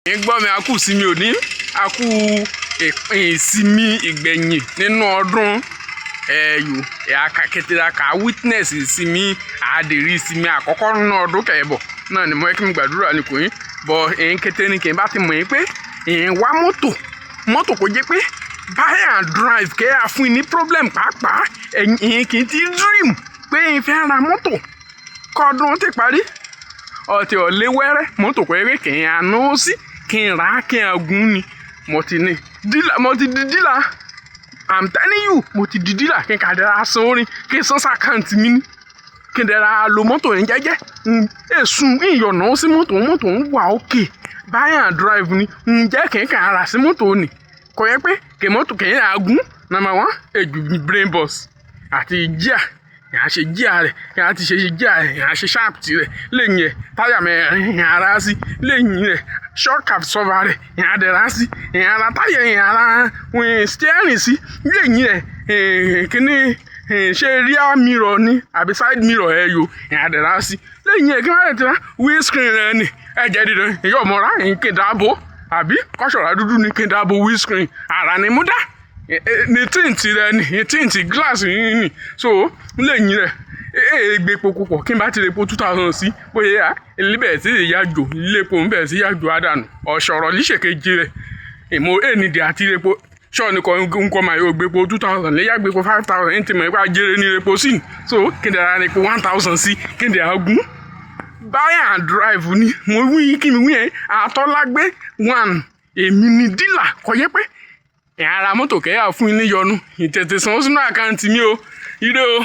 Ń gbọ́ mi, a kú ìsinmi òní, a kú ìsinmi ìgbẹ̀yìn nínú ọdún. Ẹ̀yò kẹtẹ̀ra ká witness ìsinmi àdèrí ìsinmi àkọ́kọ́ nínú ọdún kẹ̀bọ̀ náà ni mo yẹ kí n gbàdúrà ní kò yín bọ̀. Ẹ̀yin kété ni kì í bá ti mọ̀ yín pé ẹ̀yin wá mọ́tò, mọ́tò kò jẹ́ pé buy and drive kẹ́ ẹ̀ fún yín ní problem pàápàá. Ẹ̀yin kì í ti dream pé ẹ̀yin fẹ́ ra mọ́tò kọ́dún ti parí, ọtí ọ̀lẹ́ wẹ́rẹ́ mọ́tò kò yẹ kí n àná sí kí n rà á kí n gún ni. Mo ti ní dealer, mo ti di dealer. I'm telling you, mo ti di dealer. Kí n kà dára san orin, kí n san sí account mi ní, kí n dára lo mọ́tò yẹn jẹ́jẹ́. Èsùn ìyọ̀nà sí mọ́tò, mọ́tò ń wà òkè, buy and drive ni. Ǹjẹ́ kí n kà rà sí mọ́tò ni kò yẹ pé kí mọ́tò kì í àgún. Number one, èjù brain box àti jíà yà á ṣe jíà rẹ̀, yà á ti ṣe jíà rẹ̀, yà á ṣe shaft rẹ̀ lẹ́yìn ẹ̀, táyà mẹ́rin yà á rà sí lẹ́yìn rẹ̀, shock absorber rẹ̀ yà á dẹ̀ rà sí, yà á ra táyà, yà á ra steering sí lẹ́yìn rẹ̀, kíní ṣe rear mirror ni àbí side mirror ẹ̀ yo, yà á dẹ̀ rà sí lẹ́yìn ẹ̀, kí wọ́n ti rà windscreen rẹ̀ ni ẹ̀jẹ̀ dídán ìyá ọmọ rà kí n dáàbò àbí kọ́ṣọ̀rà dúdú ni kí n dáàbò windscreen àrà ni mú dá ní tint rẹ ní tint glass yìí ni. So lẹ́yìn rẹ̀ ee gbé epo púpọ̀, kí n bá ti lè po 2,000 sí bóyá ilé bẹ̀rẹ̀ sí yá jò, ilé epo ń bẹ̀rẹ̀ sí yá jò àdànù ọ̀ṣọ̀rọ̀ líṣèkejì rẹ̀. Èmo ènìdí àti epo ṣọ́ọ̀nì kan nǹkan máa yóò gbé epo 2,000 lè yá gbé epo 5,000 ní tìmọ̀ ipá jèrè ní epo sí. So kí n dẹ̀ ra epo 1,000 sí kí n dẹ̀ gún, buy and drive ni mo wí. Kí mi wí yẹn àtọ́lágbé one, èmi ni dealer kò yẹ pé ẹ̀ ara mọ́tò kẹ́yà fún yín níyọnu ìtẹ̀tẹ̀ sanwó sínú account mi o. Ire o.